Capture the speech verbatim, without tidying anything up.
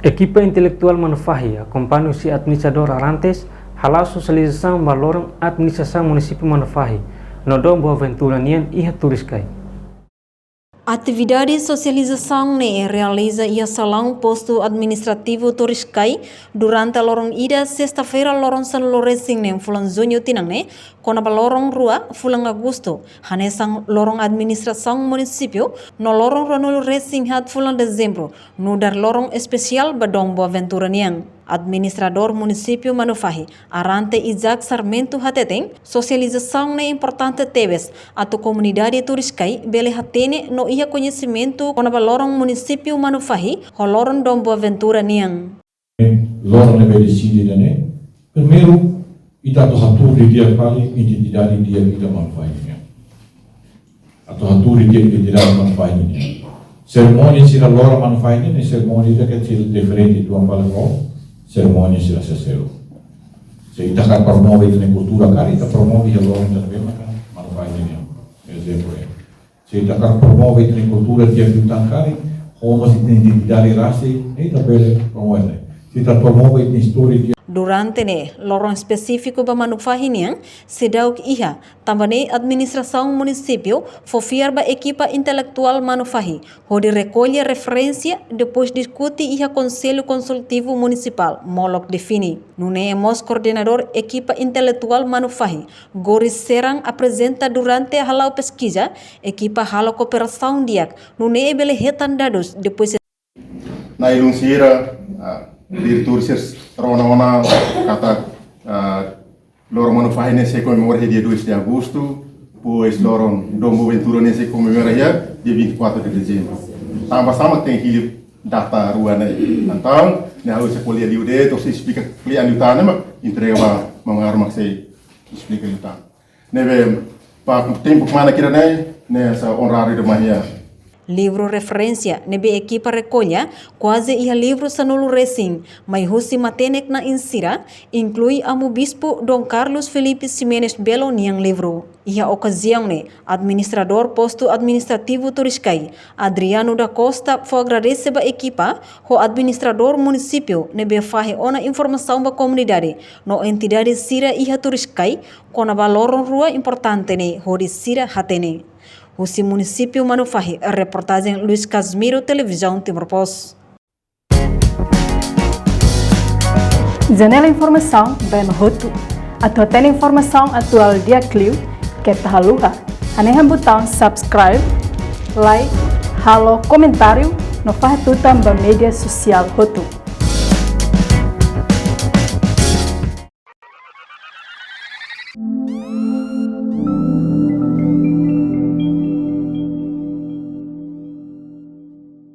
Ekipa intelektuál Manufahi, akompaña husi administradór Arantes, hala'o sosializasaun ba loron administrasaun munisípiu Manufahi no Dom Boaventura nian iha Turiscai. Atividade sosializasaun ne'e realiza iha salaun postu administrativu Turiscai durante loron ida, sesta-feira, loron sanulu-resin neen fulan Juñu tinan ne'e, kona-ba loron rua fulan Agostu, hanesan loron administrasaun munisípiu, no loron ruanulu-resin-haat fulan Dezembru, nu'udar loron espesiál ba Dom Boaventura nian. Administradór munisípiu Manufahi, Arante Isaac Sarmento hateten, sosializasaun ne'e importante tebes atu komunidade Turiscai bele hatene no iha koñesimentu kona-ba loron munisípiu Manufahi ho loron Dom Boaventura nian. Loron ne'ebé deside ida-ne'e, primeiru, ita atu hatuur didi'ak fali identidade di'ak ita Manufahi nian. Atu hatuur didi'ak identidade Manufahi nian. Serimónia sira loron Manufahi nian, serimónia ida ke sira diferente tuan fali ho serimónia sira seluk. Se ita hakarak promove ita-nia kultura karik, ita promove iha loron ida-ne'ebé maka Manufahi nian. Ezemplu, eh. Se ita hakarak promove ita-nia kultura di'ak liután karik, ho mós ita-nia identidade rasik, ne'e ita bele promove. Se ita promove ita-nia istória di'ak. Durante ne'e, loron espesífiku ba Manufahi nian seidauk iha, tanba ne'e administrasaun munisípiu fó fiar ba ekipa intelektuál Manufahi hodi rekolla referénsia, depois diskute iha Konsellu Konsultivu Munisipál molok define. Nune'e mós koordenadór ekipa intelektuál Manufahi, Goris Serang, aprezenta durante hala'o peskiza, ekipa halo kooperasaun di'ak, nune'e bele hetan dadus depois. Nailun sira, ah, diretór sira rona ona katak, ah, loron Manufahi ne'e sei komemora iha dia dois de agosto, depois loron Dom Boaventura ne'e sei komemora iha dia vinte e quatro de dezembro. Tanba sá mak tenke hili data rua ne'e. Entaun, ne'e ha'u sei ko'alia liu de'it, atu sei esplika kle'an liután ne'e mak entrega ba maun Arma sei esplika liután. Ne'ebé, ba tempu kmanek ida-ne'e, ne'e hanesan onoráriu demais iha. Livru referénsia ne'ebé ekipa rekolla kuaze iha livru sanulu-resin, mai husi matenek-na'in sira, inklui Amu Bispu Dom Carlos Filipe Ximenes Belo nian livru. Iha okaziaun ne'e, administradór postu administrativu Turiscai, Adriano da Costa, fó agradese ba ekipa ho administradór munisípiu ne'ebé fahe ona informasaun ba komunidade no entidade sira iha Turiscai kona-ba loron rua importante ne'e hodi sira hatene. Husi munisípiu Manufahi, reportajen Luis Casimiro, Televizaun Timor Post. Janela informasaun ba ema hotu. Atu hatene informasaun atuál di'ak liu, keta haluha hanehan butaun subscribe, like, halo komentáriu no fahe tutan ba média sosiál hotu.